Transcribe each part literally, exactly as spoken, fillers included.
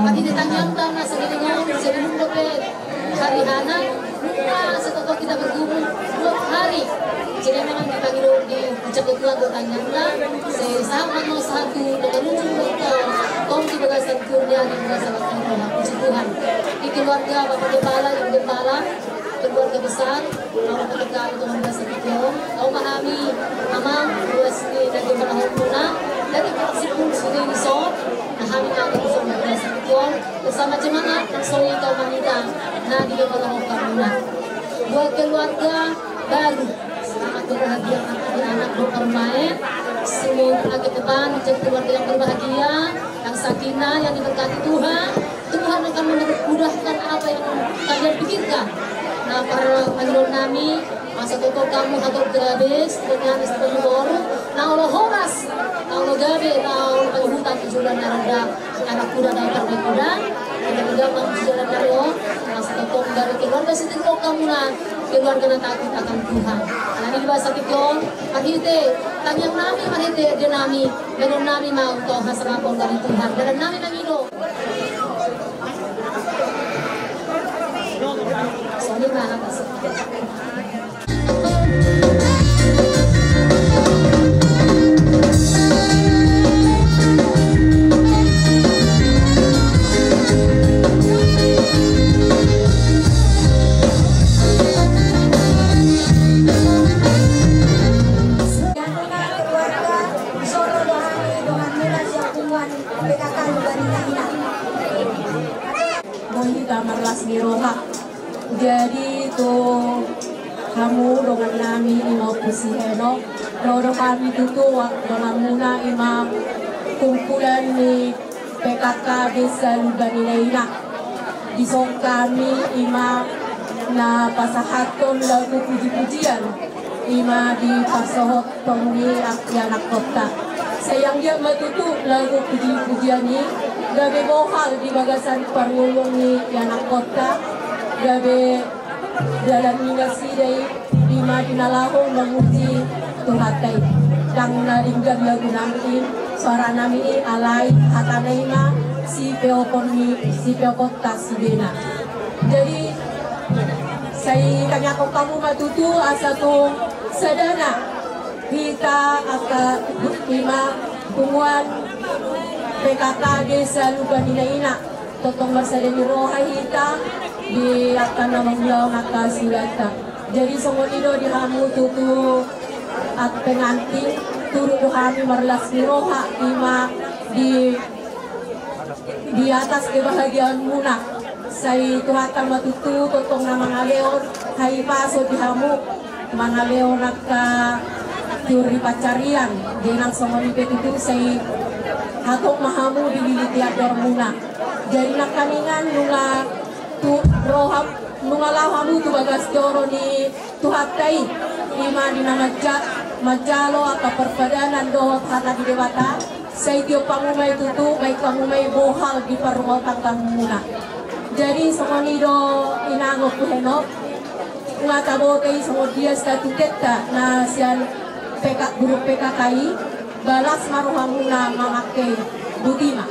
Marhite tangiangta na songon i, songon i dope ari hana, nunga satoto hita bergumul dua hari. Jadi memang dipanggil di ucap Tuhan tu tangiangta. Sai sahat ma sahat tu dongan ujung, dongan tong di bagasan kurnia, di bagasan waktu, puji Tuhan. Di keluarga Bapak Gembala, Ibu Gembala, keluarga besar, Bapak Gembala, dongan besar Tio, au ma hami, Amang, ruas ni na Gembala Hopuna, dari Gembala Sipul, Sungai Misol, na hami na Gembala Sipul, bersama jemaat, langsung itu manida, na di Gembala Hopuna. Buat keluarga baru, selamat berbahagia, anak, anak, dohot parumaen, semoga ke depan menjadi keluarga yang berbahagia, yang sakinah, yang diberkati Tuhan. Tuhan akan memudahkan apa yang kalian pikirkan. Nah, para pangidoan nami, masa toko kamu hatop gabe, sebenarnya sebenarnya baru, na olo horas, na olo gabe, na olo pangihutan tu joloan na ronda, anak kuda dan permain kuda, kita tidak mau joloan na ronda, masa toko gabe keluarga sitio kamu na, keluarga na takut akan Tuhan. Nah, ini bahasa Tio, marhite tangiang nami, marhite ende nami, bahenon nami ma tu hasangapon dari Tuhan, dalan nami mangido. Boi hita marlas ni roha. Jadi tu hamu dongan nami, ima Ompu si Henok, ro do hami tutu, donganmuna ima kumpulan ni P K K Desa Lumban Inaina. Dison hami ima na pasahathon lagu puji-pujian, ima dipasohot tong ni ianakkonta. Sai anggiat ma tutu lagu puji-pujian i gabe bohal di bagasan parngoluon ni ianakkonta, gabe dalan ni nasida i, ima di na laho mamuji Tuhanta i. Ndang na denggan lagu nami i, suara nami i, alai hatana i ma sipeopon ni, sipeoponta sudena. Jadi, sai tangiangkon hamu ma tutu asa tung sadana hita angka ima punguan P K K Desa Lumban Inaina, tongtong marsada ni roha hita di angka na mangulahon angka sudanta. Jadi songon i do di hamu tutu angka pengantin, turut do hami marlas ni roha ima di di atas kebahagiaanmuna. Sai Tuhanta ma tutu tongtong na mangalehon hahipason di hamu, mangalehon angka tiur di pansarian, di na songon i pe tutu sai hatop ma hamu dililiti andormuna. Jadi nangkiningan nunga tu roha, nunga laho hamu tu bagas joro ni Tuhanta i, ima di na manja-, manjalo angka parpadanan dohot hata ni Debata, sai tiop hamu ma i tutu, baen hamu ma i bohal di parrumah tanggangmuna. Jadi songon i do inang Ompu Henok, nunga taboto i songon dia statutenta na sian P K, grup P K K i, balas ma rohamuna mamangke i. Boti ma.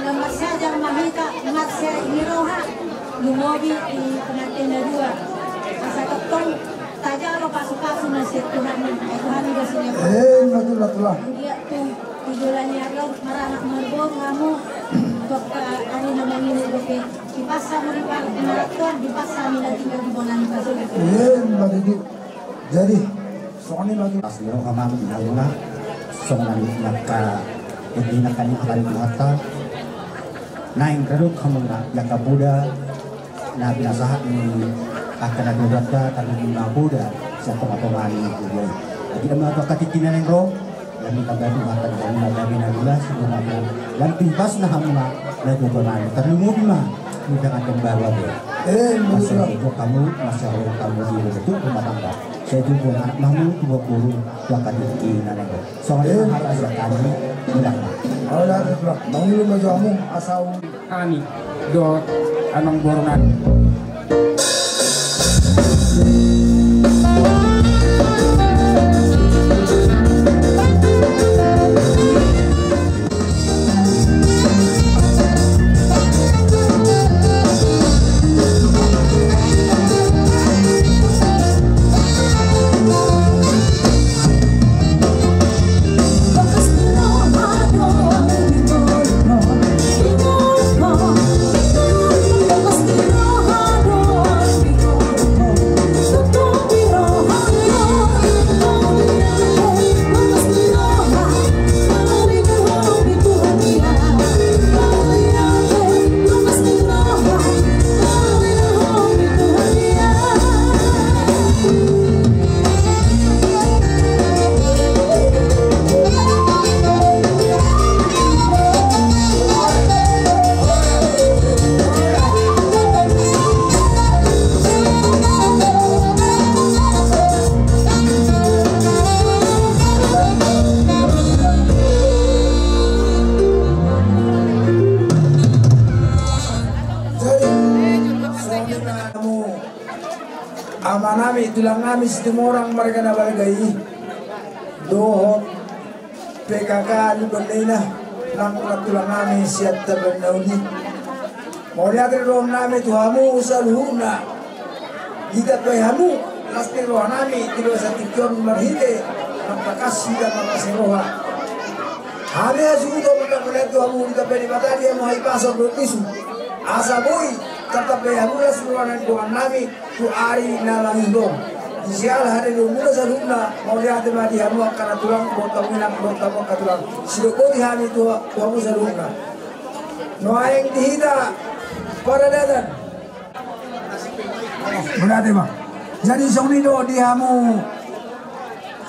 Na marsajang ma hita, marlas ni roha, lumobi di pengantin na dua. Asa tongtong tajalo pasu-pasu na sian Tuhan i, ai Tuhan i do sian. Eh, betul, betul lah. Dia tu, di bulan ni ari on, maranak marboru hamu. Dokter Ari namanya ini, dokter. Dipaksa mau dipaksa, dipaksa mau tinggal di Bonansa. Iya, Mbak Didi. Jadi, soalnya lagi. Pas di roha mam di hamuna, songon na maka, di na kan akan mata. Naeng reduk hamuna, ya kabuda, na pinasahat ni angka na dodanta, tapi di mabuda, siapa apa mani, gitu. Jadi, ada apa kata kina neng ro, Lami na baru mata di hamuna, lami na dua, sebelum mata. Lami pas na hamuna, na dua nani. Tarlumobi ma, di tangan pembawa be. Eh, masa betul. Itu kamu, masa orang kamu di betul rumah tangga. Saya juga anak mamu, dua guru, dua kali di nana. Soalnya eh. Hal asal kami, bilang. Awalnya, mau lu maju kamu, asal. Hami dohot amangboru nami. Jadi, songon i ma hamu, amanami, tulangnami Situmorang marga Nabalga i, dohot P K K Lumban Dainang, nang tulangnami sian Tabanan na uli. Mauliate do dohononnami tu hamu saluhutna. Ditambai hamu las ni rohanami di bagasan tingki on marhite nang tangkas hita marlas ni roha. Hami hasuhuton mandok mauliate tu hamu, ditambai Debata di hamu hahipason dohot lisu, asa boi tartambai hamu las ni roha nang dohononnami tu ari na mangihut on. Di siala hata ni hamuna saluhutna, mauliate ma di hamu angka na tulang, dohot hamu inang, dohot hamu angka tulang. Sidok boti hami tu, tu hamu saluhutna. Nuaeng di hita paradaton. Mauliate ma. Jadi songon i do di hamu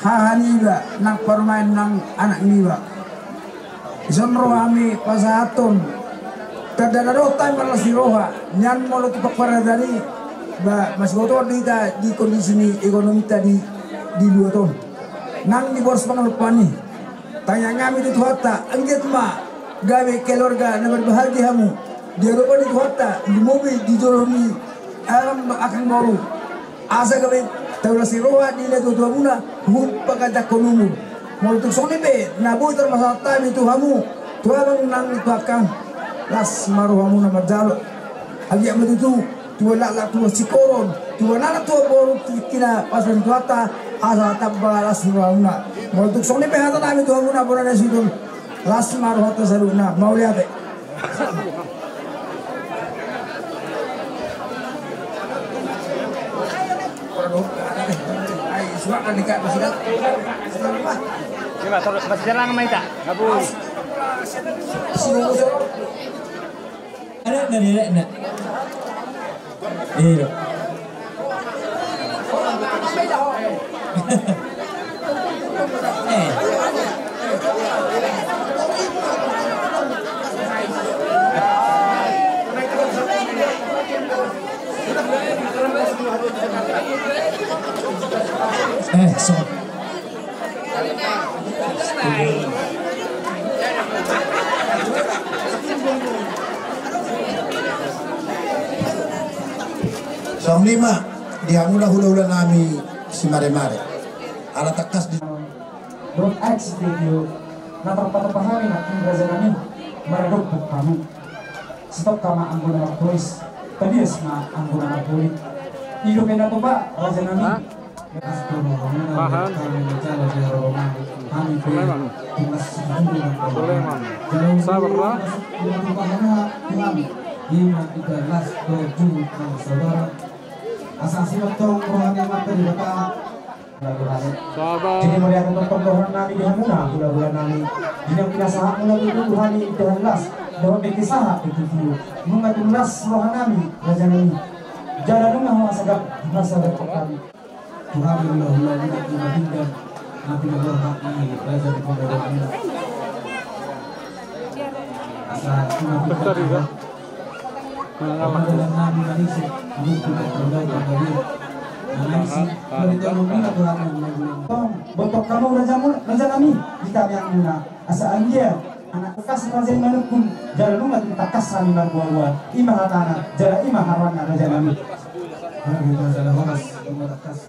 haha niba, nang parumaen nang anak niba. Dison ro hami pasahathon. Tanda na dohot hami marlas ni roha. Nian molo tu paradaton i, ba, masibotohon do hita di kondisi ni ekonomita di, di luat on. Nang di boras pangalupan i. Tangiang hami tu Tuhanta, anggiat ma gabe keluarga na berbahagia hamu. Di adopan ni Tuhanta, lumobi di jolo ni, em, angkang boru. Asa gabe taulas ni roha di natuatuamuna, huhut paganjanghon umur. Molo tung songon i pe, na boi tarpasahat hami tu hamu, tu abang nang tu angkang, las ma rohamuna manjalo. Anggiat ma tutu, tubuan laklak, tubuan singkoru, tubuan anak, tubuan boru, tingkina pasahat Tuhanta, asa tamba las ni rohamuna. Molo tung songon i pe hata nami tu hamuna bona na suhut on, las ma rohanta saluhutna, mauliate. Ima, tor-, masih jalan sama kita. Gabung. Ada, ada, ada, ada. Iya. Eh. Eh, so. Songon i ma di hamuna hulahula nami simaremare. Ala tangkas di Dot X video na tarpatopahami nangkin raja nami maradophon hami. Sitongka ma anggo na marpolis, tabias ma anggo na marpolis. I do pe na topa raja nami. Tahan. Sulaiman. Sulaiman. Sabar, lah. Sabar. Jadi mauliate tongtong dohonon nami di hamuna hulahula nami. Di na pinasahatmuna tu hami dohot las, dohot dengke sahat di tutu. Nunga tulus roha nami, raja nami. Jala nunga ho asa gok, asa gok hami. Tu hami hulahula nami na pinaborhat i, raja di pinaborhat i. Asa tu na pinaborhat. Bontok hamu raja mu, raja nami, di tangiangmuna, asa anggiat anak bekas raja i manungkun, jala nunga tangkas hami marboaboa. I ma hatana, jala i ma haroana, raja nami.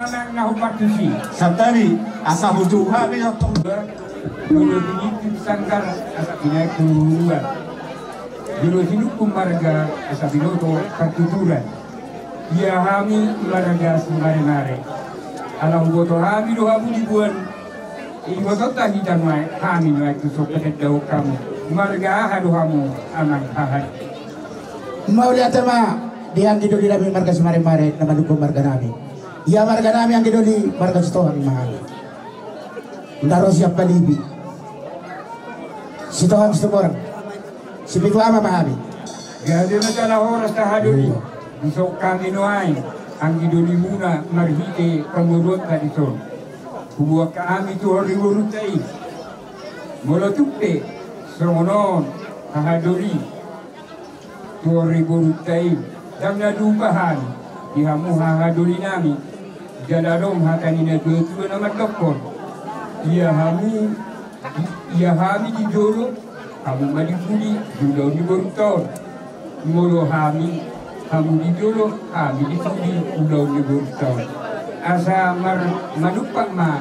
Anak na hupartusi. Santabi, asa hutu hami na tong. Jolo tiniti sanggar, asa pinaek tu luar. Jolo tinungkun marga, asa binoto partuturan. Ia hami marga Simaremare. Ala huboto hami do hamu diboan. Ibotonta hita nuaeng, hami nuaeng tu so patendaon hamu. Marga aha do hamu, amang haha? Mauliate ma di anggi doli nami marga Simaremare na manungkun marga nami. Ia marga nami anggi doli marga Sitohang ma hami. Na ro sian Palibi. Sitohang Situmorang. Sipitu Ama ma hami. Gabe ma jala horas haha doli. Iya. Dison hami nuaeng anggi dolimuna marhite pamoruonta dison. Huboan hami tu hori borunta i. Molo tung pe songon on haha doli. Tu hori borunta i, ndang na lupa hami di hamu haha doli nami. Jala adong hata ni natuatua na mandokkon, ia hamu, ia hami di jolo, hamu ma di pudi, di ulaon ni borunta on. Molo hami, hamu di jolo, hami di pudi, ulaon ni borunta on. Asa mar-, manumpak ma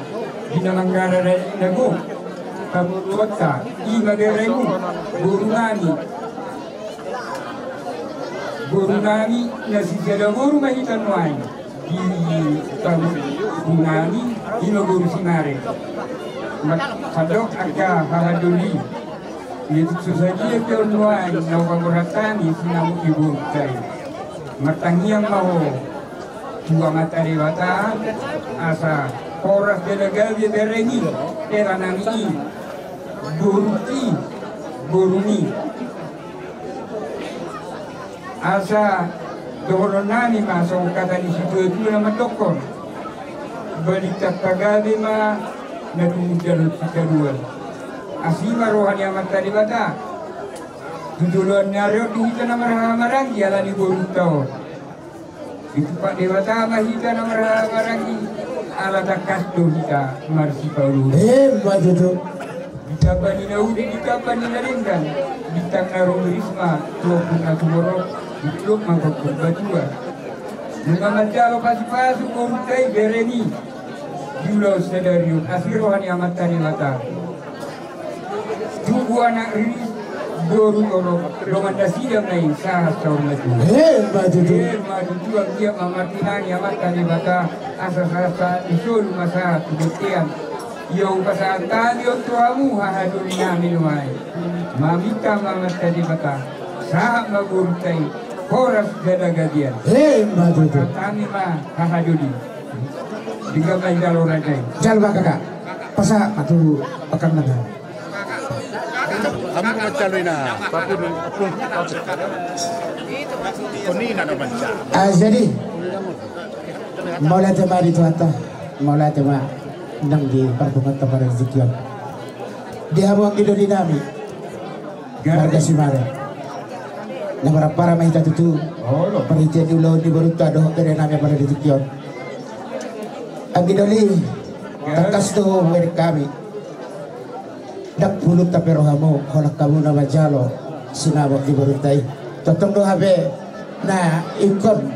di na manggara na gok pamoruonta, i ma beremu, boru nami. Boru nami na sisada boru ma hita nuaeng di pamoruon nami, i ma boru Simare. Mat-, mandok angka haha doli. Ia tung so sadia pe on nuaeng na hupaborhat hami sinamot ni borunta i. Martangiang ma ho tu Amanta Debata asa horas jala gabe bereng i, hela nami i, boru i, boru i. Asa dohonon nami ma songon hata ni situatua na mandokkon, balintang pagabe ma na tumundalhon sitadoan. Asi ma roha ni Amanta Debata tu joloan ni ari on di hita na marhahamaranggi ala ni borunta on. Ditumpak Debata ma hita na marhahamaranggi, ala tangkas do hita marsipaolooloan. Emma tutu. Ditamba ni na ude, ditamba ni na denggan, bintang na rumiris ma tu ombun na tumorop, di dolok ma gokhon batua. Nunga manjalo pasupasu borunta i, bereng i, di ulaon sadari on asi roha ni Amanta Debata. Tubu anak riris, boru tolop, dongan nasida ma i sahat saur matua. Emma tutu. Emma tutu, anggiat ma martinangi Amanta Debata, asa sahat-sahat ni solu ma sahat tu bontean. Ia hupasahat hami on tu hamu haha doli nami nuaeng. Maminta ma Amanta Debata, sahat ma borunta i, horas jala gabe. Emma tutu. Hami ma haha doli. Denggan ma jalo raja i. Jalo ma kakak. Pasahat ma tu pakangan. Kami ma jalo ina. Ah, jadi mauliate ma di Tuhanta. Mauliate ma nang di pardongan ta pada di tingki on. Di hamu anggi doli nami marga Simare. Na marampara ma hita tutu. Olo. Marhite ni ulaon ni borunta dohot bere nami pada di tingki on. Anggi doli, tangkas do hubereng hami. Ndang pulunta pe rohamu, holan hamu na manjalo sinamot ni borunta i. Tongtong do hape na ingkon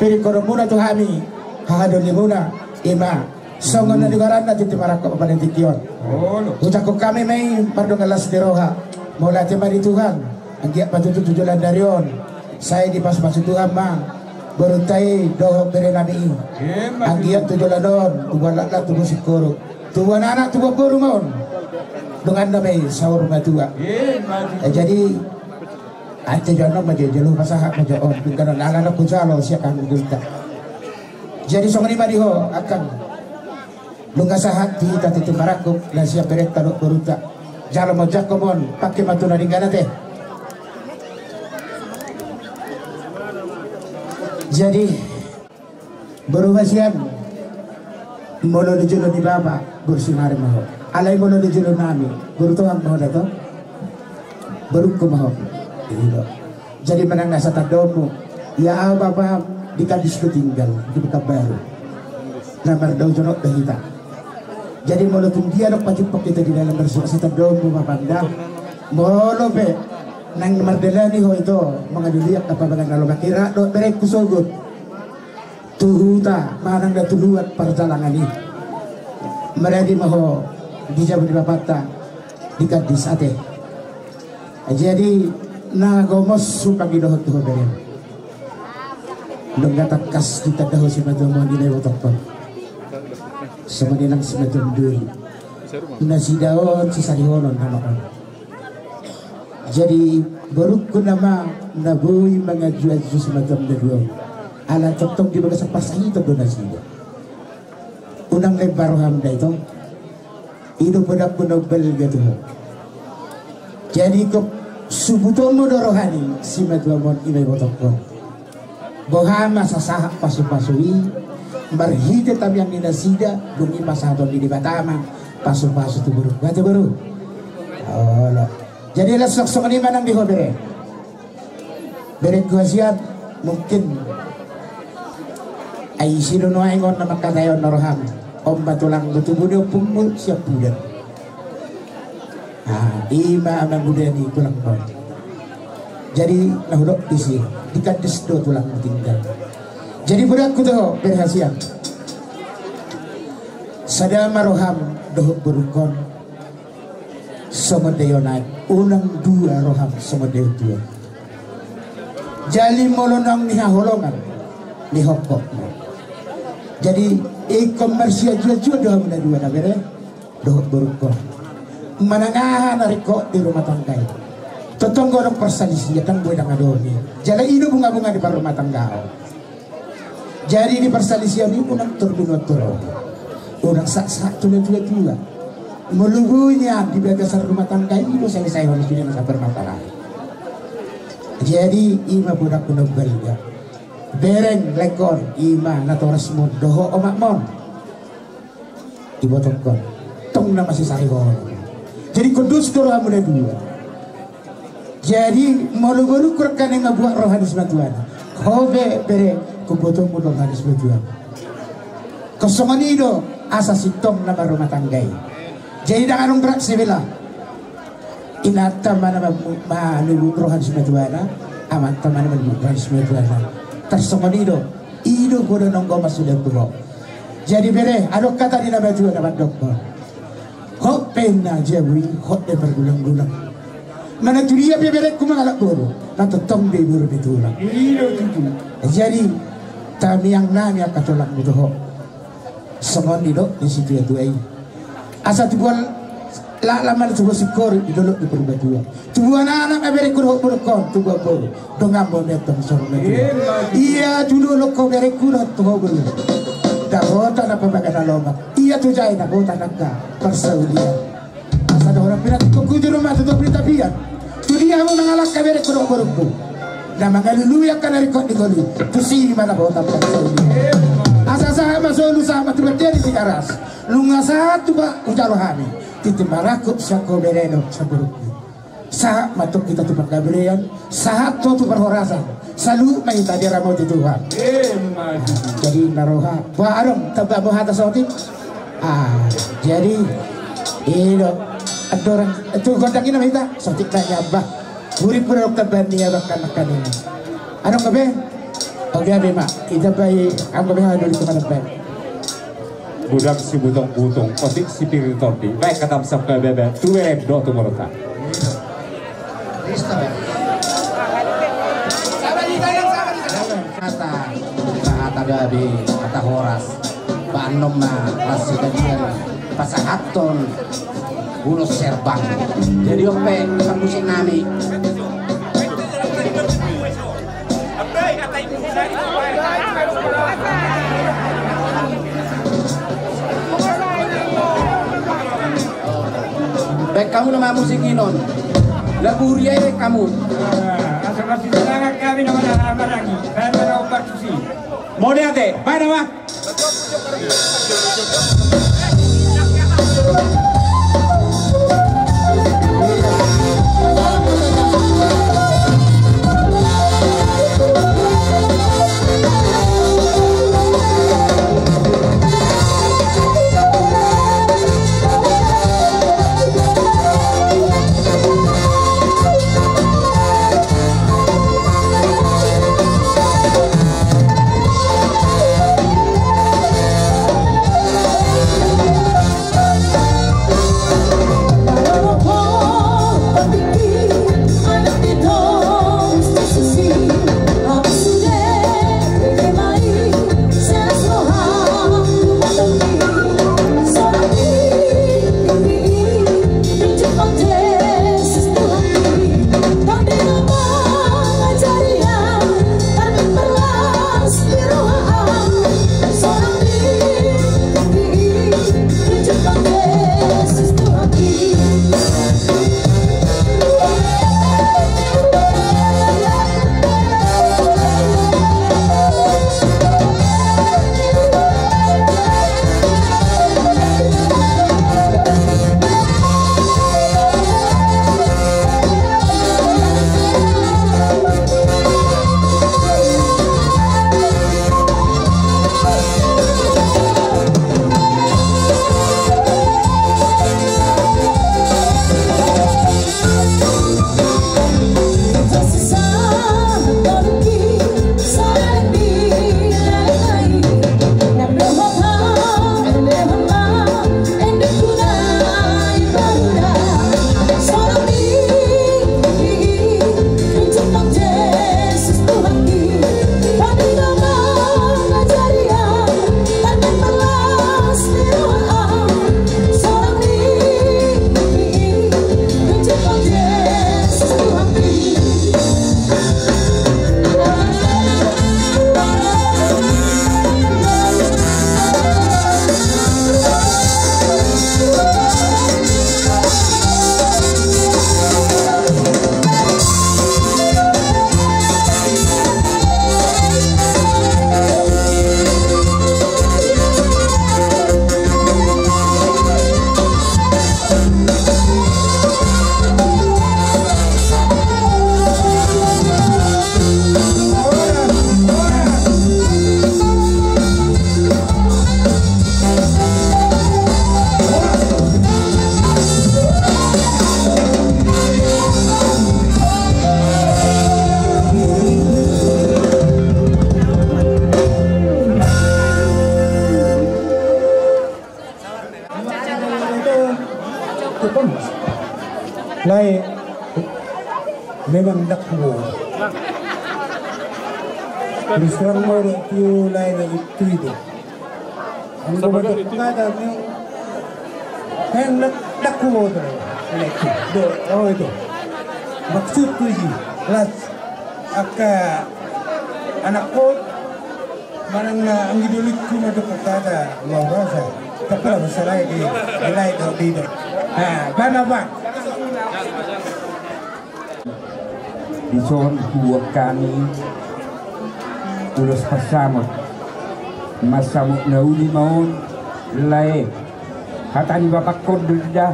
piringkononmuna tu hami haha dolimuna, i ma songon na nigoaranna tintin marangkup pada di tingki on. Olo. Hujangkon hami ma i mardongan las ni roha. Mauliate ma di Tuhan, anggiat ma tutu tu joloan ni ari on sai dipasupasu Tuhan ma Borunta i dohot bere nami i. Anggiat tu joloan on, tubuan laklak, tubuan singkoru, tubuan anak, tubuan boru ma on. Dongan nami saur matua. Jadi ate jolo ma, jolo pasahat ma jo on, pinggan on ala na hujalo sian hangoluta. Jadi songon i ma di ho angka nunga sahat di hita tintin marangkup na sian berenta dohot borunta. Jalo ma jangkon on, pake ma tu na denggan ate. Jadi boru hasian, molo di jolo ni bapa boru Singari ma ho. Alai molo di jolo nami boru Tohang ma ho da to. Borungku ma ho. Jadi manang na satandaonmu, ia au bapa di Kandis do tinggal di Pekanbaru. Na mardao jonok do hita. Jadi molo tung dia dok pajumpang hita di dalan marsurak, satandaonmu ma panda. Molo pe nang mardalani ho ito mangalului angka pabagas na lomak, hira dohot berengku sogot tu huta manang da tu luat parjalangan i, maradi ma ho di jabu ni bapanta di Kandis ate. Jadi na gomos hupangidohon tu ho bere. Nunga tangkas ditanda ho simatua muna na ibotohon. Songon i nang simatua muna i. Nasida on sisarihonon nama on. Jadi borungku nama na boi mangajuaju simatua muna dua on. Ala tongtong di bagasan parsahiton do nasida. Unang lemba roham da ito. I do podangku na umbalga tu ho. Jadi ingkon subutonmu do roha ni simatua muna i ma ibotohon. Boha ma sasahat pasupasu i marhite tangiang ni nasida, dung i pasahaton ni Debata ma pasupasu tu boru. Boha tu boru. Olo. Jadi laos songon i ma nang di ho bere. Berengku hasian, mungkin ai isi do nuaeng on na mangkatahon roham. On ma tulangmu, tubu ni ompungmu Siampudan. Ah, i ma amangudana ni tulangmu. Jadi na hudok disi, di Kandis do tulangmu tinggal. Jadi podangku tu ho bere hasian, sada ma roham dohot borungkon. Songon daion aek, unang dua roham songon daion tuak. Jadi molo naung nihaholongan, nihophop ma. Jadi ingkon marsiajuajuan do hamu na dua na bere dohot borungkon. Manang aha na ringkot di rumah tangga i, tongtong godang parsalisian, ndang boi ndang adong i. Jala i do bungabunga ni parrumahtanggaon. Jadi di parsalisian i unang torbinuan tu roha, unang sahat tu na tuatua. Molo boi nian di bagasan rumah tangga i do saesaehon sude na sapermasalahan. Jadi i ma podangku na umbalga. Bereng, laengkon, i ma natorasmon dohot omakmon. Ibotohon tong na masisarihon. Jadi ingkon dos do rohamu na dua. Jadi molo borungku, angka na mambuat roha ni simatuana, ho pe bere, hubotohonmu do roha ni simatuam. Ingkon songon i do asa sintong na marrumah tangga i. Jadi ndang adong berat sebelah. Inanta ma na mamu-, manubuk roha ni simatuana, amanta ma na manubuk roha ni simatuana. Tarsongon i do, i do poda nonggo masuda tu ho. Jadi bere, adong hata ni na matua na mandokkon: Hot pe na jabu i, hot do margulanggulang. Manang tu dia pe berengku mangalap boru, na tongtong do i boru ni tulang. I do tutu. Jadi tangiang nami angka tulangmu tu ho. Songon i do di situatua i. Asa tubuan laklak ma, tubuan singkoru di dolok ni Purbatua. Tubuan anak ma berengku dohot borungkon, tubuan boru. Donganmu ma antong songon i. Ia tu dolok ho berengku dohot tu ho boru, dapotan angka pabagas na lomak. Ia tu jae dapotan angka parsaulian. Asa dohonon pinantikhon hujur ma tu topi ni tapian. Tu dia hamu mangalangka berengku dohot borungku, na mangalului angka na ringkot di ngolu i, tusi ma dapotan parsaulian. Asa sahat ma solu, sahat ma tu badia ni Tigaras. Nunga sahat tu ba-, hujalo hami tintin marangkup sian ho bere dohot sian borungku. Sahat ma antong hita tu panggabean, sahat ho tu parhorasan. Saluhut ma hita diramoti Tuhan. Jadi na roha, bah, adong tamba hamu hata saotik? Ah, jadi i do andorang tu gondang i nama hita saotik nai, bah. Hurip pura dok tamba ni abang kanak-kanak. Adong gabe? Oke, gabe ma. Ita bai anggo be hadu di kemana bai. Godang sibutong-butong, otik sipir ni tondi. Baen hatam sahat tu bere, tu bere dohot tu borunta. Kata. Gabe hata horas, baenon ma las sidalian pasahathon ulos herbang. Jadi on pe, parmusik nami. Baen hamu nama musik i non. Lagu huria i baen hamu. Asa marsiselangan hami nama na maranggi. Baen ma na umbar tusi. Mauliate, baen nama. Lae, memang ndang huboto. Terus terang ma, tu lae, itu, itu. Anggo mandok hata ni, memang ndang huboto. Lae, itu. Do, oh, itu. Maksudku i, las, angka anakkon, manang na anggi dolingku mandok hata, mau rasa. Tapi lah masalah i, di lae do, di do. Ha, baen ma, baen. Dison huboan hami ulos pansamot. Mansamot na uli ma on, lae. Hata ni bapakkon do da.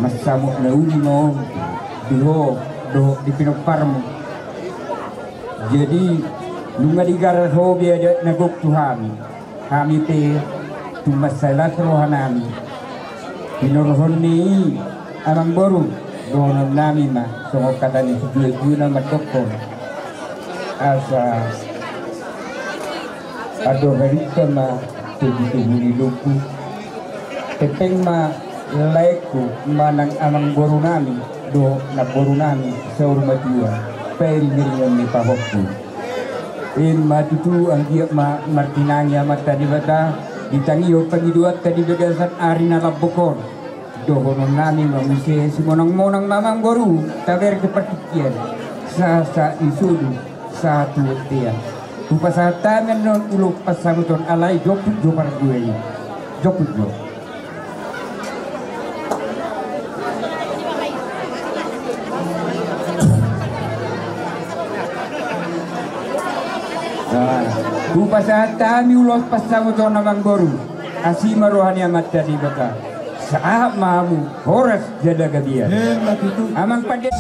Mansamot na uli ma on di ho dohot di pinomparmu. Jadi, nunga digarar ho be adat na gok tu hami. Hami pe tung mansai las rohanami. Hinorhon ni amangboru, dohononnami ma songon hata ni sijuajua na mandokkon. Asa andor harimpa ma togutogu ni lombu. Hepeng ma laengku manang amangborunami dohot namborunami saur matua, pairingiringon ni pahompu. Ima tutu, anggiat ma martinangi Amanta Debata, ditangihon pangidoanta di bagasan ari na lambok on. Dohononnami ma muse, simonang-monang ma amangboru, tabereng tu partingkian, sahat-sahat ni sodu, sahat tu bontean. Hupasahat hami annon ulos pansamotan, alai joput jo pargua i. Joput jo. Nah, hupasahat hami ulos pansamotan, amangboru. Asi ma roha ni Amanta Debata. Sahat ma hamu, horas jala gabe. Emma tutu. Amang pande.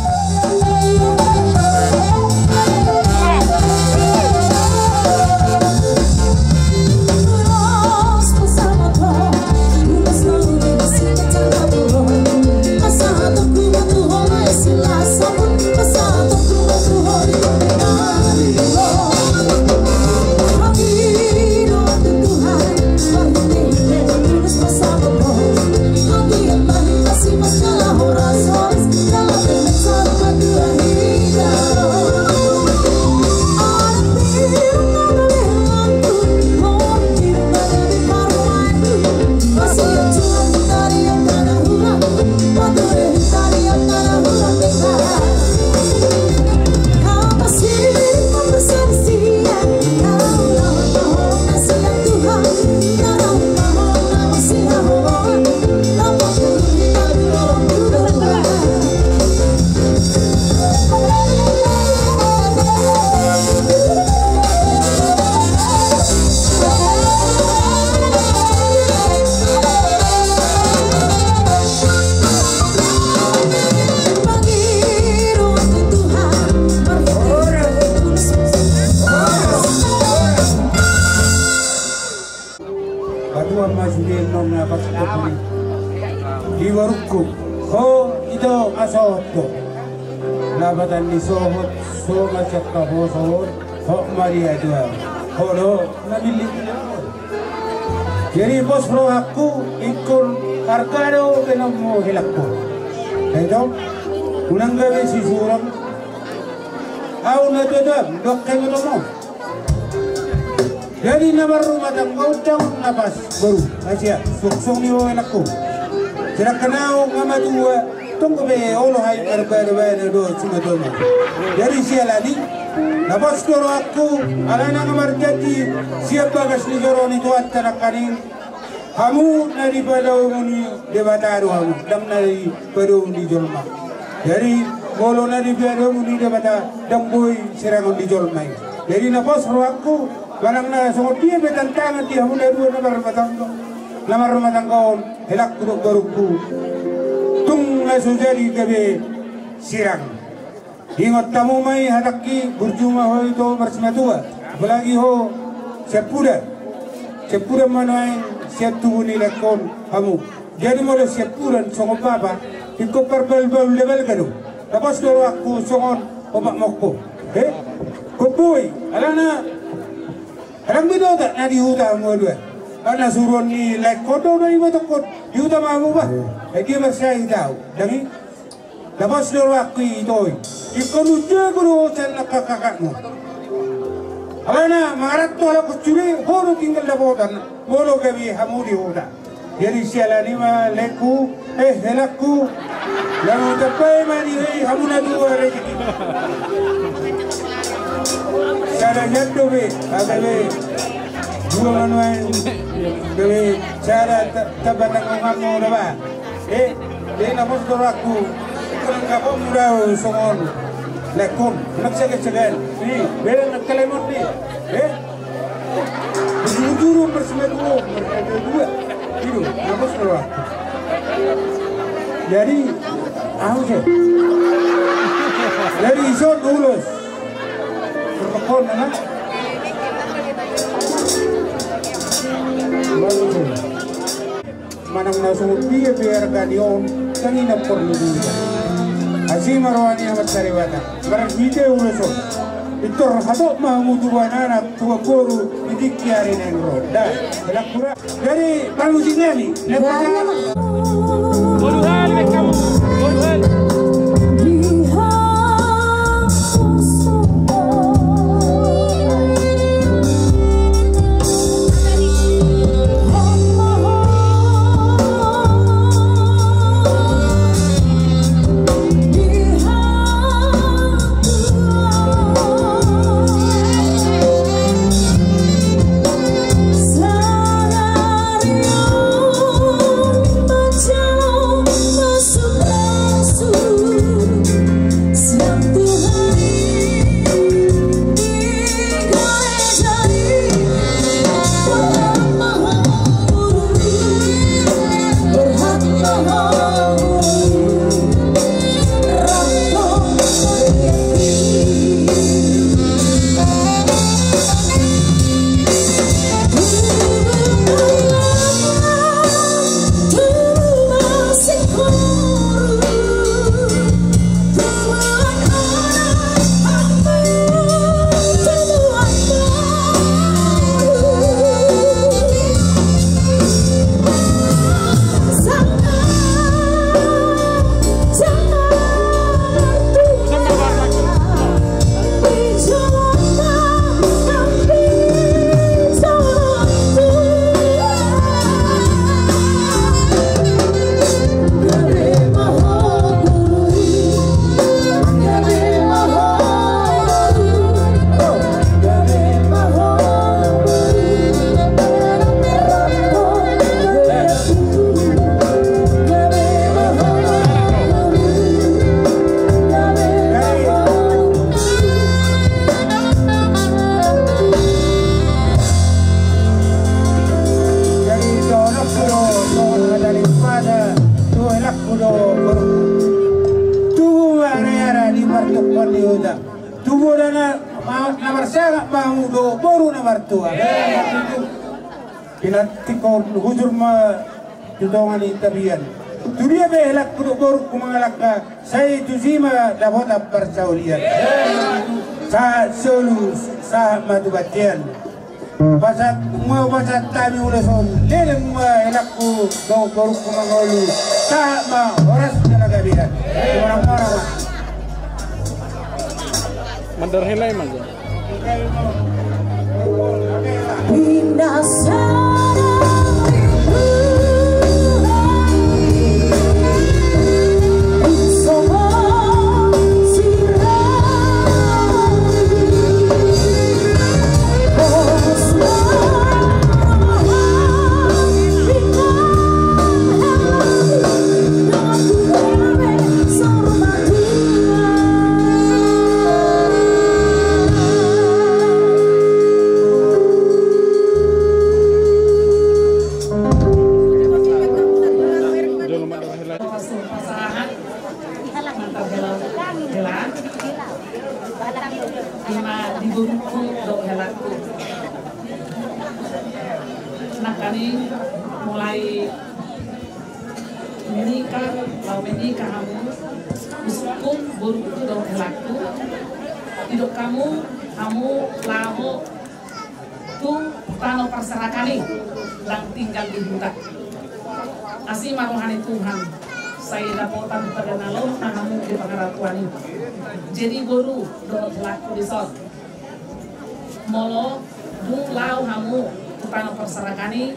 Patua ma sude annon na pasahat di borungku. Ho, ito, aso tu lapatan ni sohot, so ma sian haposoon, ho ma di atua. Ho do na billit. Jadi pos rohangku, ingkon arga do baenonmu, helangku. Ito, unang gabe sisurang. Au na tuatua, dohot hamu do. Jadi na marrumah tangga on, undang na pas boru, asia, suksung ni ho, helangku. Sedangkan au nga matua, tong gabe olo hami marbada-bada dohot simatua-matua. Jadi siala ni i, na pos do rohangku, alana nga marjanji sian bagas ni joro ni Tuhanta nangkaning, hamu na dipadaohon ni Debata do hamu, ndang na dipadaohon ni jolma. Jadi molo na dipadaohon ni Debata, ndang boi sirangon ni jolma i. Jadi na pos rohangku, manang na songon dia pe tantangan di hamu na dua na marrumah tangga, na marrumah tangga on, helangku dohot borungku, tung na so jadi gabe sirang. Ingot hamu ma i hatangki, burju ma ho ito marsimatua, apalagi ho siampudan. Siampudan ma nuaeng sian tubu ni laengkon hamu. Jadi molo siampudan songon bapa, ingkon parbaul-baul na balga do. Na pos do rohangku songon omak mongko. Eh? Ingkon boi, alana ndang binoto na di huta hamu dua. Alana suruon ni laengkon do na ibotohon. Di huta ma hamu bah. Eh, dia marsahit au. Ndang i? Na pos do rohangku ito i. Ingkon unjago do ho sian angka kakakmu. Alana mangaranto halak on sude, ho do tinggal dapotan molo gabe hamu di huta. Jadi siala ni i ma laengku, eh, helangku, laho tambai ma di hamu na dua rejeki. Sada sian dope, gabe dua ma nuaeng, gabe sada ta-, tamba tanggunganmu do bah. Eh, jadi na pos do rohangku, ingkon anggaponmu do au songon laengkon, nang segan-segan. Ni, bere nang kalemon ni. Eh? Bujur-bujur marsimatua, marsimatua dua. I do, na pos do rohangku. Jadi, au se. Jadi ison ulos. Perpekon, na? Bagus, ya. Manang na songon dia pe arga ni on, ndang i na porlu diuji. Asi ma roha ni Amanta Debata, marhite ulos on. Pintor hatop ma hamu tubuan anak, tubuan boru, di tingki ari naeng ro. Da, helangku ra. Jadi, parmusik nami. Bolu hal, baik kamu. Bolu hal. Martua. Pinantikhon hujur ma tu tonga ni tapian. Tu dia pe helangku dohot borungku mangalangka, sai tusi ma dapotan parsaulian. Sahat solu, sahat ma tu bontean. Pasahat ma, pasahat hami ulos on. Leleng ma helangku dohot borungku mangolu. Sahat ma horas jala gabe. Mora-mora ma. Mandar hela i ma. Ima di borungku dohot helangku. Nangkaning mulai menikah, laho menikah hamu, husungkun borungku dohot helangku, didok hamu, hamu laho tu tano parserahan i, ndang tinggal di huta. Asi ma roha ni Tuhan, sai dapotan pardalanan ma hamu di pangaratuan i. Jadi boru dohot helangku dison, molo dung laho hamu tu tano parserahan i,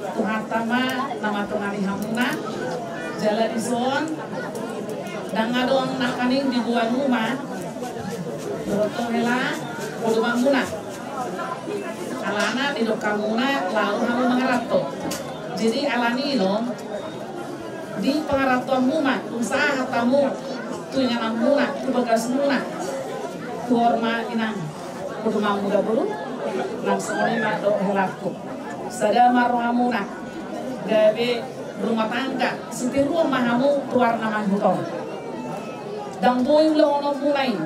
Tuhanta ma na matongani hamuna. Jala dison ndang adong nangkaning diboan muna dohot hela podomanmuna. Alana didok hamuna laho hamu mangaranto. Jadi alani i do, di pangarantoanmuna, dung sahat hamu tu ingananmuna, tu bagasmuna, tu horma inang, podomanmu da boru. Nang songon i ma dohot helangku. Sada ma rohamuna, gabe rumah tangga, sitiruon ma hamu tu ari na mangihut on. Ndang boi ulahononmuna i.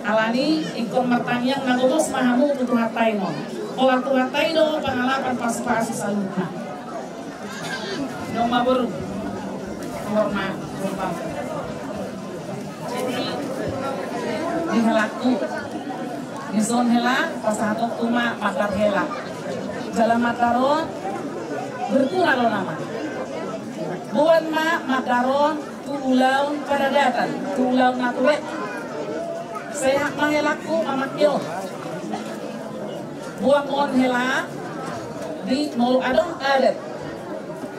Alani ingkon martangiang na gomos ma hamu tu Tuhanta i ma. Holan Tuhanta i do pangalapan, pasupasu saluhutna. Dung ma boru. Horma, horma. Jadi, di helangku, dison hela, pasahatonku ma mandar hela. Jala mandar on berguna do nama. Boan ma mandar on tu ulaon paradaton, tu ulaon na tua. Sehat ma helangku mamangke on. Boan on hela di molo adong adat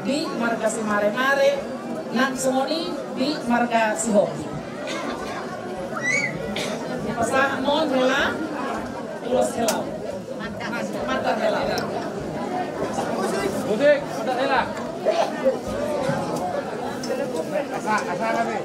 di marga Simaremare, nang songon i di marga Sihombing. Pasahat ma on hela, ulos hela. Mandar hela. Musik, mandar hela. Asa, asa kami.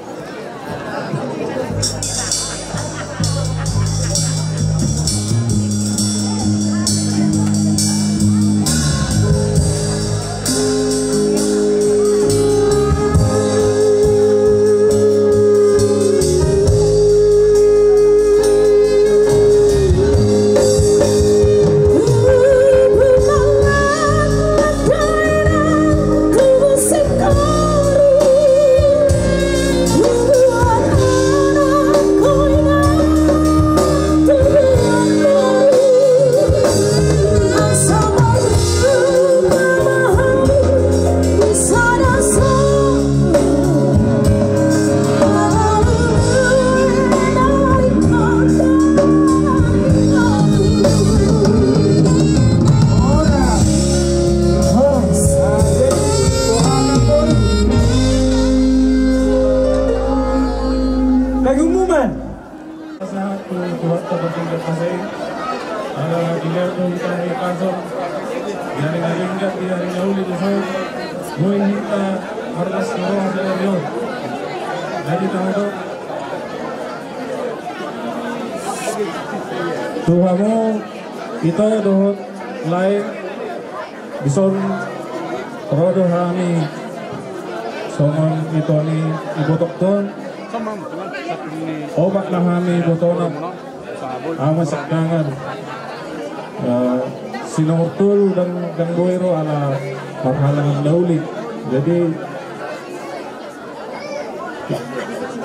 Pengumuman. Pasahat tu Tuhanta partingkian masa i. Ala dilehon do hita ni pason di ari na denggan, di ari na uli, dison boi hita marlas ni roha sadari on. Jadi tahu do tu hamu ito dohot lae. Dison ro do hami songon ito ni ibotongkon. Opat ma hami ibotona, ama Sakdangan, Eh, si nomor tolu ndang, ndang boi ro ala parhalangan na uli. Jadi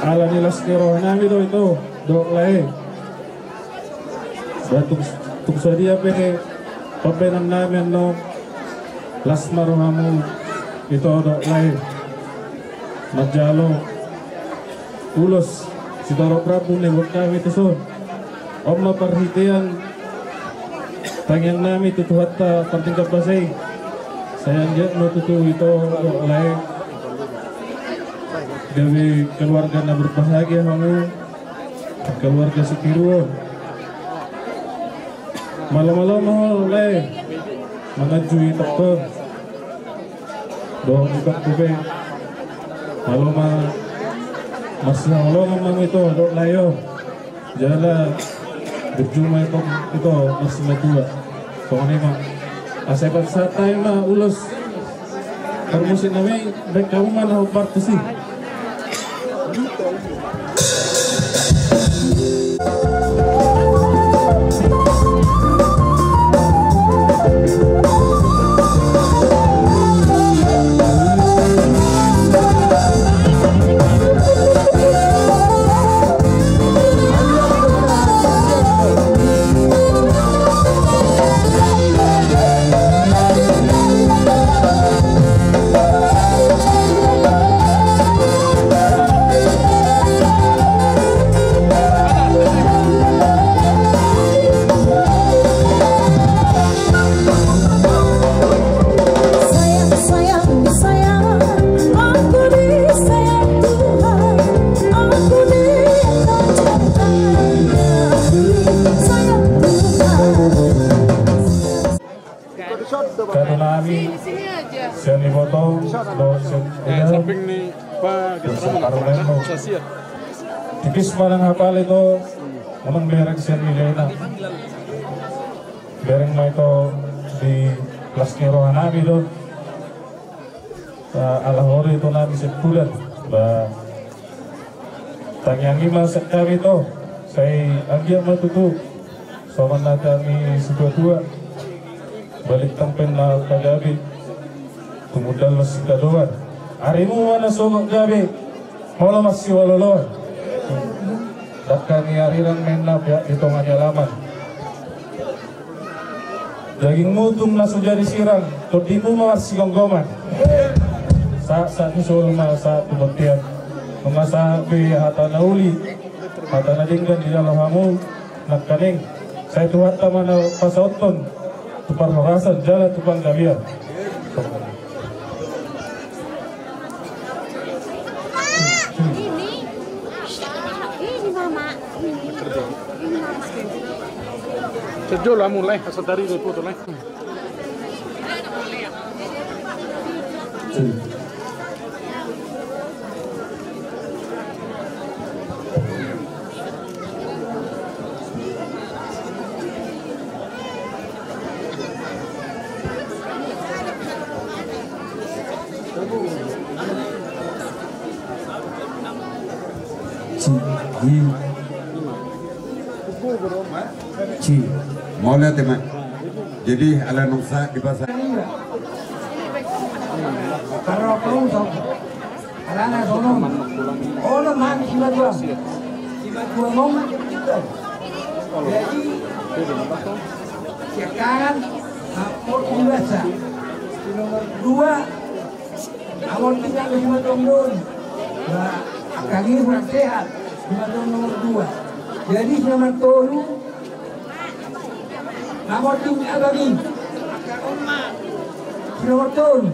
ala ni las ni roha nami do ito, dohot lae. Ba tung, tung sadia pe pambahenan nami annon, las ma rohamu ito dohot lae manjalo ulos sitorop rambu na dibuat hami tuson. On ma parhitean tangiang nami tu Tuhanta pardenggan basa i. Sai anggiat ma tutu ito dohot lae gabe keluarga na berbahagia hamu, keluarga sitiruon. Malo-malo ma ho lae manganju i tongtong dohot itongku pe. Malo ma marsihaholongan ma hamu ito dohot lae on. Jala berjumpa ito, ito marsimatua. Songon i ma. Asa pasahat hami ma ulos parmusik nami, baen hamu ma na hombar tusi. Kado nami sian iboto dohot sian ida. Tipis ma nang hapal ito, unang bereng sian ida. Bereng ma ito di las ni roha nami do. Ala ho do ito nami Sempudan. Ba tangiang i ma sian hami ito. Sai anggiat ma tutu songon hata ni situatua, balintang pe na pagabe, tumundalhon sitadoan. Arimu ma na sogot gabe, molo marsiololoan. Dangka ni arirang ma inna peak di tonga ni alaman. Dagingmu tung na so jadi sirang, tondimu ma marsigomgoman. Sahat, sahat ni solu ma sahat tu bontean. Nunga sahat be hata na uli, hata na denggan dijalo hamu nangkaning. Sai Tuhanta ma na pasahathon tu parhorasan jala tu panggabean. Ini, ini mama, ini, ini mama. Sejol lah mulai, asa dari itu tuh lah. Mauliate ma. Jadi ala nunga sahat di basa. Alana songon on. Olo ma hami simatua. Simatua ma hami simatua. Jadi siangkangan, ah, Portugasa. Nomor dua. Amor tinggal di simatua on. Nah, angka i kurang sehat. Simatua on nomor dua. Jadi nomor tolu. Namor tinggal abang i. Si nomor tolu.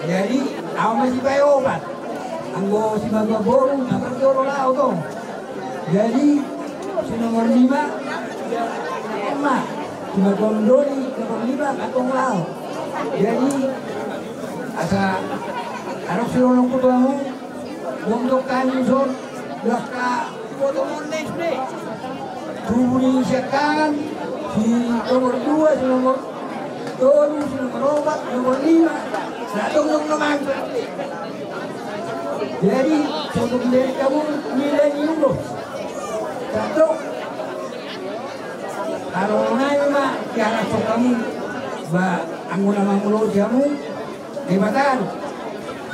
Jadi au ma sipaopat. Anggo simatua boru na parjolo laho do. Jadi si nomor lima. Ema simatua on do di nomor lima, antong laho. Jadi asa adong siolongku tu hamu. Dongdong kami son. Dongka. Tubu ni siangkangan, si nomor dua, si nomor tolu, si nomor opat, nomor lima. Nah, dong, dong, dong, dong. Jadi, untuk menjadi kamu milenium, bro. Satu. Haroro nami ma diharoroan hamu, ba anggo na mangulosi hamu Debata do.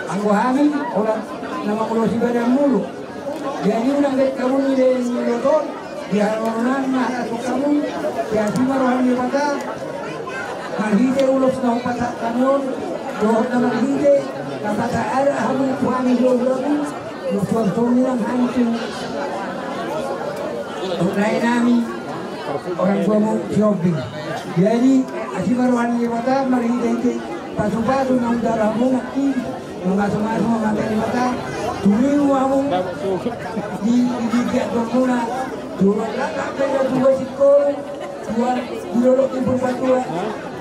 Anggo hami holan na mangulosi badanmu do. Jadi unang get hamu ni denggan ni lot on, diharoro nami ma haroroan hamu, di asi ma roha ni Debata, marhite ulos na hupasahat hami on, dohot na marhite na pasahat hamu tu hami di ulaon on, dohot songon i nang hami tu raja nami, orang tuamu Sihombing. Jadi asi ma roha ni Debata, marhite-hite pasupasu na hujaha hamu nangkin, mamasumasu ma Debata, tumibu hamu di, di, di giat dormuna, tuan laka pena tuan sikol, tuan di dolok di Purbatua.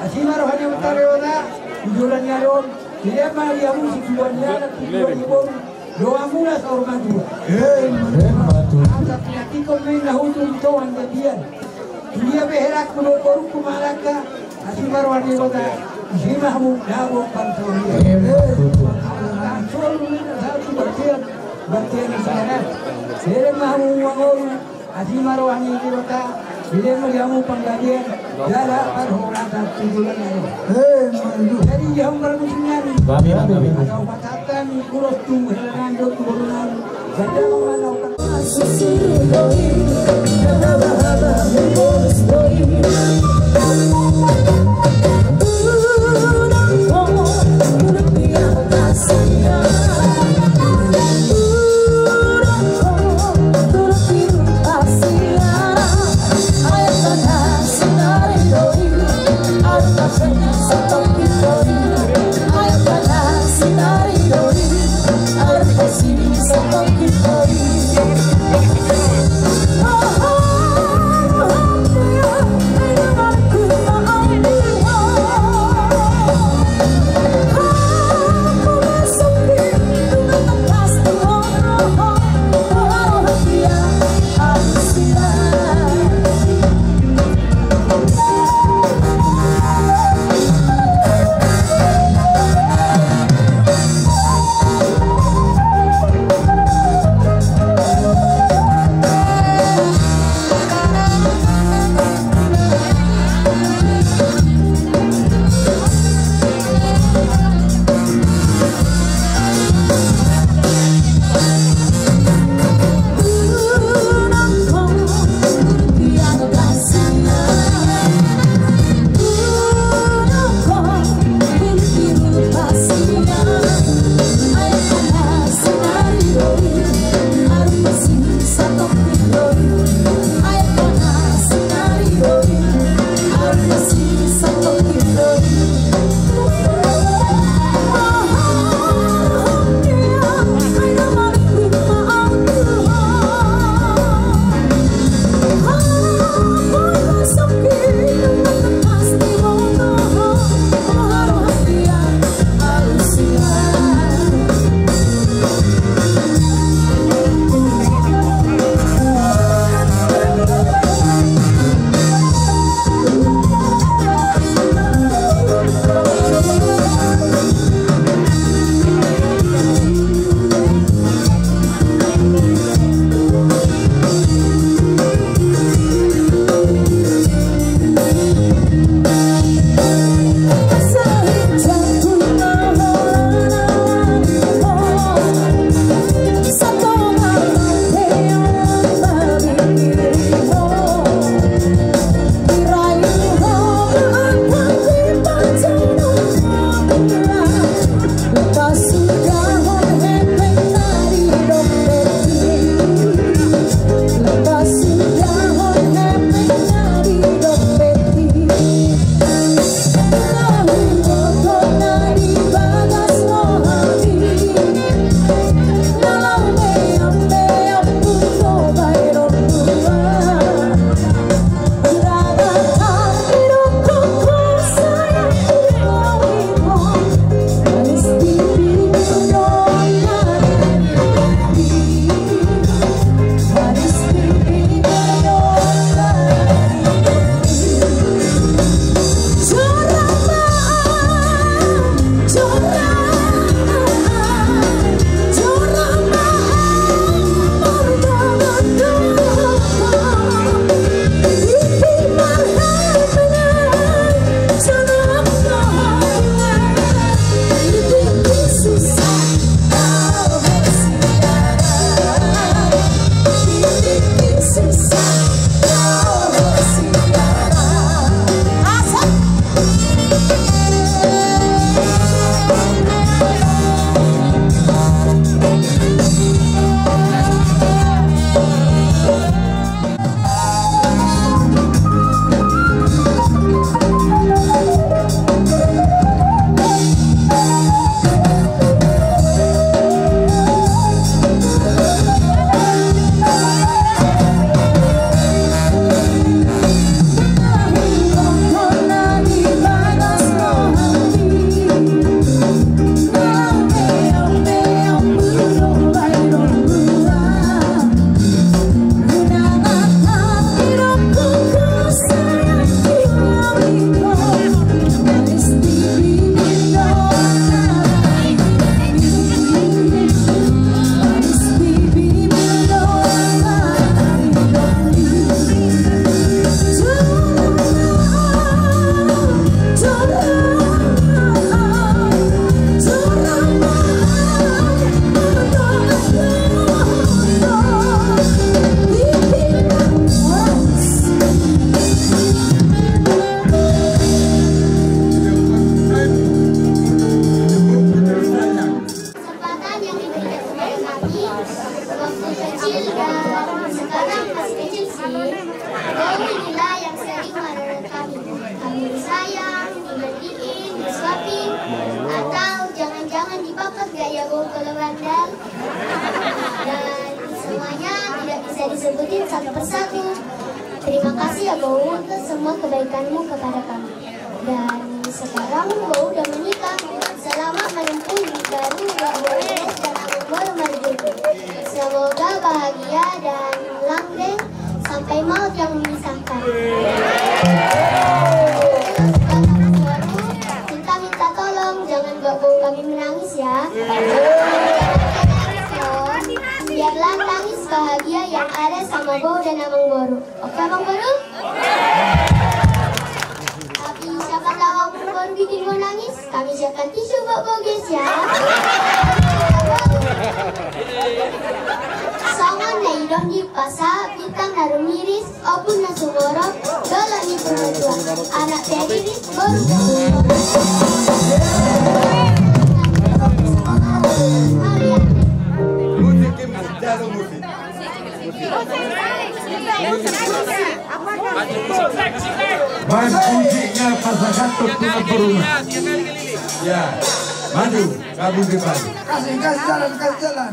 Asi ma roha ni Debata, di dolan ni ari on, dilehon ma di hamu situan ni anak, situan ni boru, dohot muna saur matua. Emma tutu. Asa pinantikhon ma i na hujur di toha ni tapian. Tudia pe herangku dohot borungku mangalangka, asi ma roha ni Debata, ise ma hamu dabo bangso i. Emma tutu. Bangso i na satu bagian, bagian di sana. Dilehon ma hamu mangolu, asi ma roha ni Debata, dilehon ma di hamu panggabean, jala parhorasan tu joloan ni ari on. Emma tutu. Jadi di hamu parmusik nami. Gabe, gabe. Asa hupasahat hami ulos tu hela nami dohot tu boru nami. Atau jangan-jangan dipangkat gaya bau kalau bandel. Dan semuanya tidak bisa disebutin satu persatu. Terima kasih ya Bou untuk semua kebaikanmu kepada kami. Dan sekarang Bou udah menikah. Selamat menempuh hidup baru ya Bou Ines dan Amang Boru Marjuki. Semoga bahagia dan langgeng sampai maut yang memisahkan. Terus buat Amang Boru, kita minta tolong jangan buat Bou kami menangis ya. Biarlah tangis bahagia yang ada sama Bou dan Amang Boru. Oke, Amang Boru? Tapi siapa tahu Amang Boru bikin Bou nangis, kami siapkan tisu buat Bou, guys, ya. Songon na nidok ni pasa, bintang na rumiris, ombun na sumorop, dolok ni tua-tua, anak pe riris, boru pe sumorop. Musik, musik, jalo musik. Baen pujianna pasahathon tu namboruna. Ya, maju, gabung depan. Kasih, kasih jalan, kasih jalan.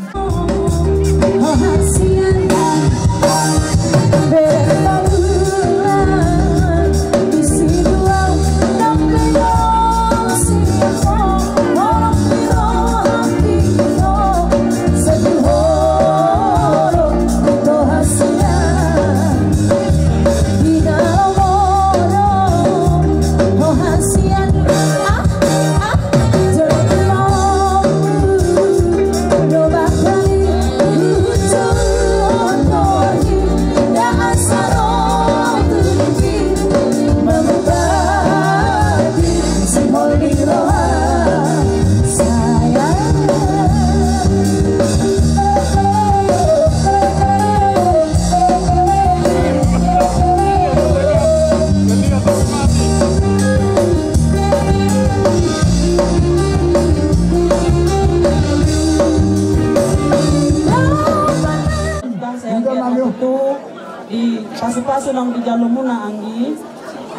Bangsa yang dia mampu di pasu-pasu nang di jalumuna anggi.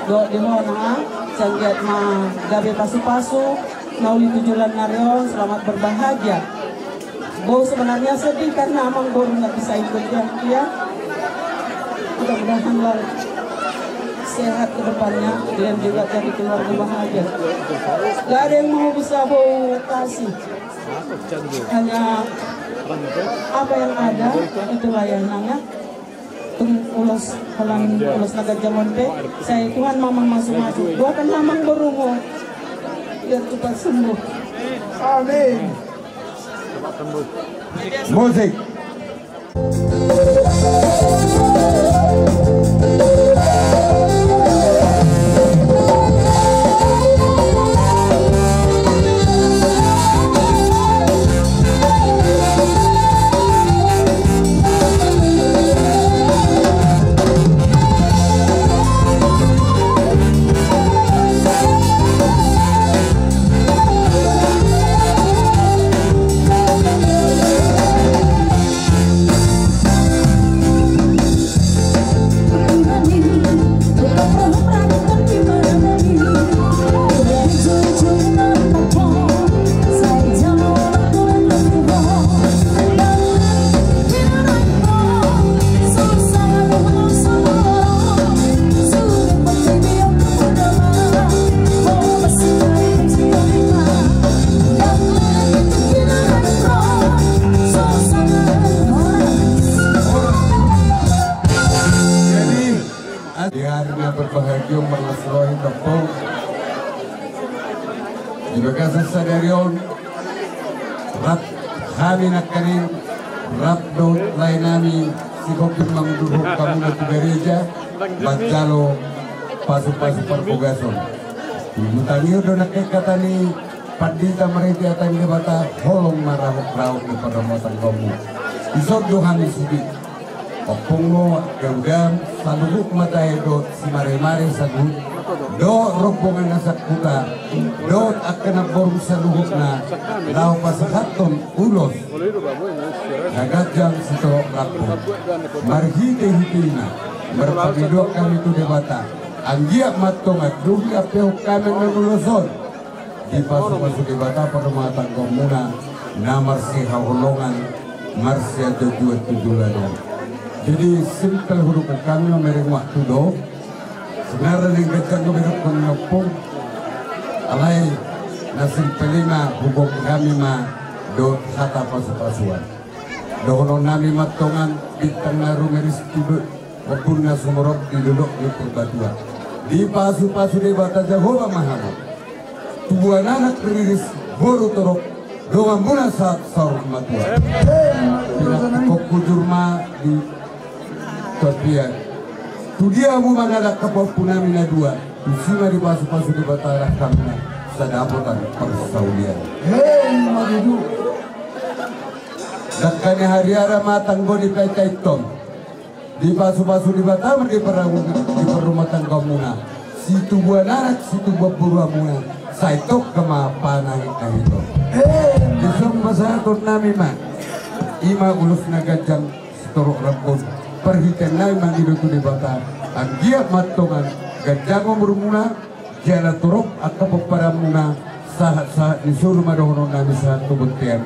Dohot di hona, sai anggiat ma gabe pasu-pasu na uli tu joloan ni ari on, selamat berbahagia. Bou sebenarnya sedih karena Amang Boru nggak bisa ikut ya, ya. Mudah-mudahan lah sehat ke depannya dan juga jadi keluarga bahagia. Gak ada yang mau bisa Bou kasih. Hanya apa yang ada, itulah yang namanya. Tung ulos, holan ulos na ganjang on pe, sai Tuhan ma mamasu-masu. Doakan ma Amang Borumu biar cepat sembuh. Amin. Musik. Jadi, di ari na berbahagia on, marlas ni roha, tongtong di bagasan sadari on, rap hami nangkaning, rap dohot lae nami Sihombing mangudurhon hamuna tu gareja manjalo pasu-pasu parbogason. Di huta ni on do nangkin hata ni pandita marhite hata ni Debata, holong ma raotrao di pardamotan domu. Dison do hami sude. Ompung ma gaudam, saluhut ma tahe dohot simaremare saluhut, dohot rombongan na sangkuta, dohot angka namboru saluhutna, laho pasahathon ulos na ganjang sitorop rambu. Marhite-hitena marpangidoan hami tu Debata, anggiat ma antong anduhi ampehon hami annon ulos on. Dipasupasu Debata parrumatanggaonmuna na marsihaholongan, marsianjuanjuan tu joloan on. Jadi simpel hudok hami mamereng waktu do. Sebenarna naeng ganjang do berengon ni ompung. Alai na simpel i ma huboan hami ma dohot hata pasupasuan. Dohonon nami ma antong, bintang na rumiris tu ombun na sumorop di dolok ni Purbatua. Dipasupasu Debata Jahowa ma hamu. Tubuan anak riris, boru torop, donganmuna sahat saur matua. Pinantikhon hujur ma di torop i. Tu dia hamu mangalangka pahompu nami na dua, tusi ma dipasupasu Debata angka hamuna, sai dapotan parsaulian. Hei, ima tutu. Dangka ni hariara ma tanggo ni paitaithon. Dipasupasu Debata ma di parru-, di parrumatanggaonmuna. Situbuan anak, situbuan boru hamuna. Sai tongka ma panahitnahiton. Hei, ima tutu. Dison pasahaton nami ma. Ima ulos na ganjang sitorop rambun. Parhitean nami mangido tu Debata. Anggiat ma antong ganjang umurmuna. Jala torop angka pomparanmuna, sahat-sahat ni solu ma dohonon nami sahat tu bontean.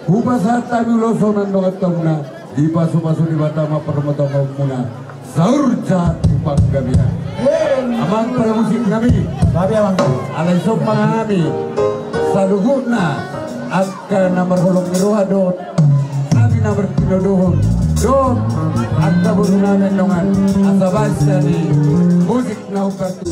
Hupasahat hami ulos on nang dongan tauna, dipasupasu Debata ma parrumatanggaonmuna. Saur jahat tu panggabean. Amang pramusik nami. Gabe, amang. Alai songon hami saluhutna angka na marholong ni roha dohot hami na martinodohon dohot angka boru nami dongan, asa basa ni musik na umpartu.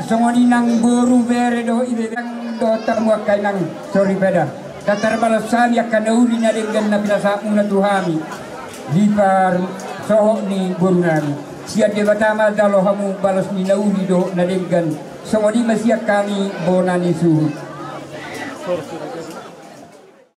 Songon i nang boru, bere dohot ibebere dohot hamu angka inang soripada. Ndang tarbalos hami angka na uli na denggan na pinasahatmuna tu hami di parsohot ni boru nami. Sian Debata ma jalo hamu balos ni na uli dohot na denggan. Songon i ma sian hami bona ni suhut.